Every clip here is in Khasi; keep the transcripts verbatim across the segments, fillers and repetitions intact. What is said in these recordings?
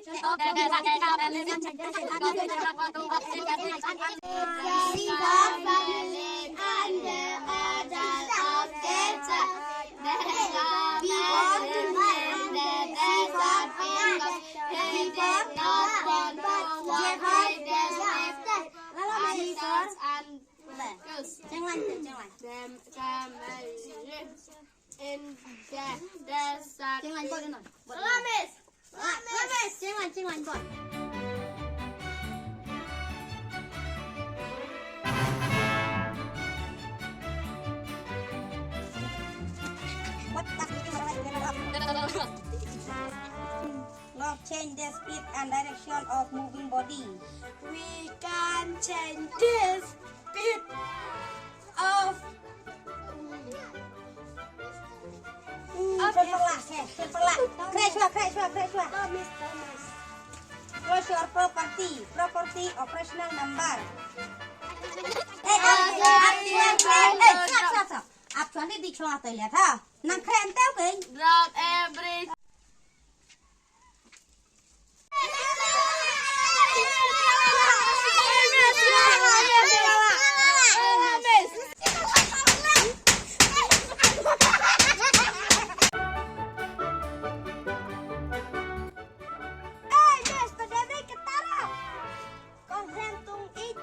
Seagull family and the order of Catbird. They are married in the desert because he did not want to work in the desert. Lala, and Cheng Lan, Cheng Lan. Them, them, in the desert. Cheng Lan, buat dia. Lala, miss. Lala, miss. Cheng Lan, Cheng Lan, buat. What does it mean? Love change the speed and direction of moving body. We can change the speed of. Hmm, okay. Khreh shuwa, khreh shuwa, khreh shuwa. Thomas, Thomas. Close your property. Property operational number. Eh, eh, eh, eh, eh, eh, stop, stop, stop. Ap chuan di di chuan toilet ha. Nang khreh em teu keng. Drop everything. Kong hlen tung ik.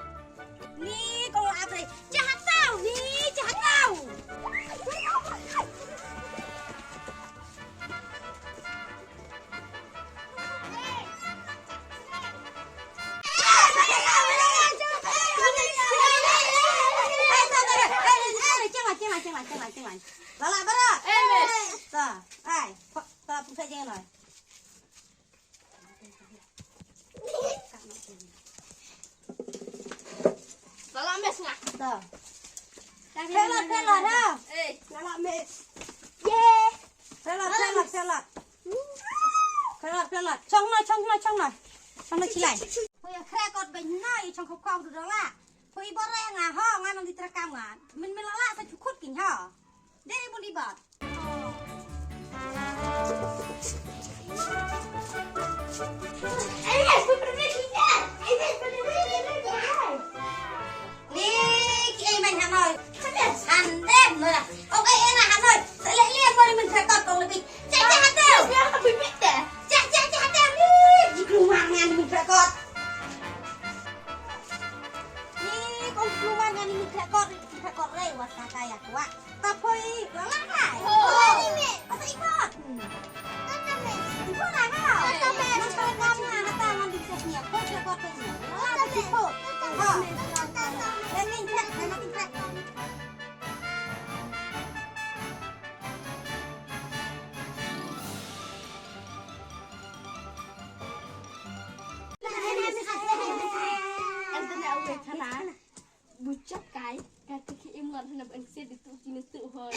Ni kong la trei. Cha ha tau, ni cha ha tau. Lala bara. Eh, miss. Ta, ai, ta, ta, ta, ta, ta. Lala miss nga. To. Felot, felot, ha. Eh. Lala miss. Ye. Felot, felot, felot. Felot, felot. Chong noi, chong noi, chong noi. Chong noi chilai. Pho ïa khreh kot bad noi chong khop khop du la. Pho i bor nga ho nga nang di trakam nga. Min min lala sa chukut kin ho. Dei bun di bor. Ni ki ei man hanoi. Hande mula. Okay, ena hanoi. Sele lia mori min krakot kong lebih. Cek cek hande. Cek cek cek hande. Ni di keluar ngan min krakot. Ni kong keluar ngan min krakot. Krakot rei wat kata ya kuat. Tapoi, lala kai. Oh. Lala ni me. Masa ikut. Hmm. Tata me. Ikut lah kau. Tata me. Nang kau ngam ngam hata ngan di sesnya. Kau siapa kau ni? Lala ni ikut. Tata me. Tata me. Lemin trek, lemin trek. Ang tanda away ka na. Buchak kai, ka te ki im lar na ban se di tu ki ne tu hoi.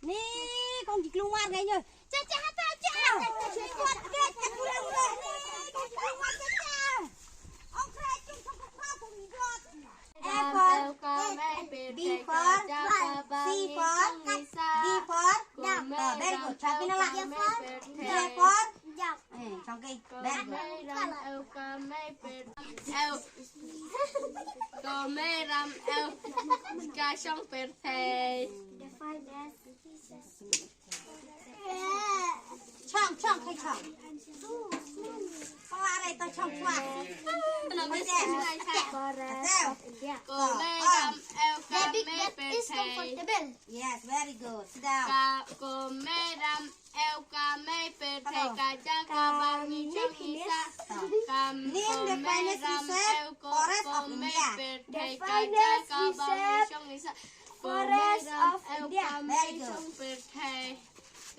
Ni kong ki klumar ngai nyo. Cha cha ha ta cha. Ni kong ki klumar cha cha. Ong kra chung chung kong kong kong. A for, B for, C for, D for, dog. Oh, very good. Chapin ala. J for, j for, jump. Eh, chongke. Very good. Ko meram eu ka shong per thei. Chong, chong, kai chong. Ko are to chong chwa. Ko meram eu ka me per thei. Yes, very good. Sit down. Ka, ko meram eu ka me per thei ka ja ka ba ngi chong ngi sa. Kam, ko meram eu ko, ko me per thei ka ja ka ba ngi chong ngi sa. Ko meram eu ka me chong per thei.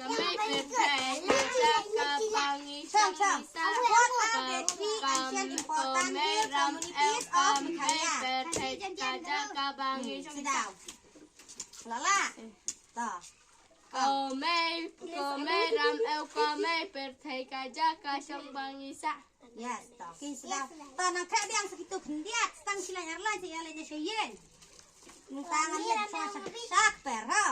Kamei pyrthei ka jaka ba ngi shong ngi sah. Kam kamei ram eu kamei pyrthei ka jaka ba ngi shong ngi sah. Lala. To. Kamei, kamei ram eu kamei pyrthei ka jaka shong ba ngi sah. Yes, to. Kin sdang. To nang kha biang sa kitu khyndiat, stang sila nyarlan sa ïaleh ïa sha ïing. Nang tang ïa sha sha per ha.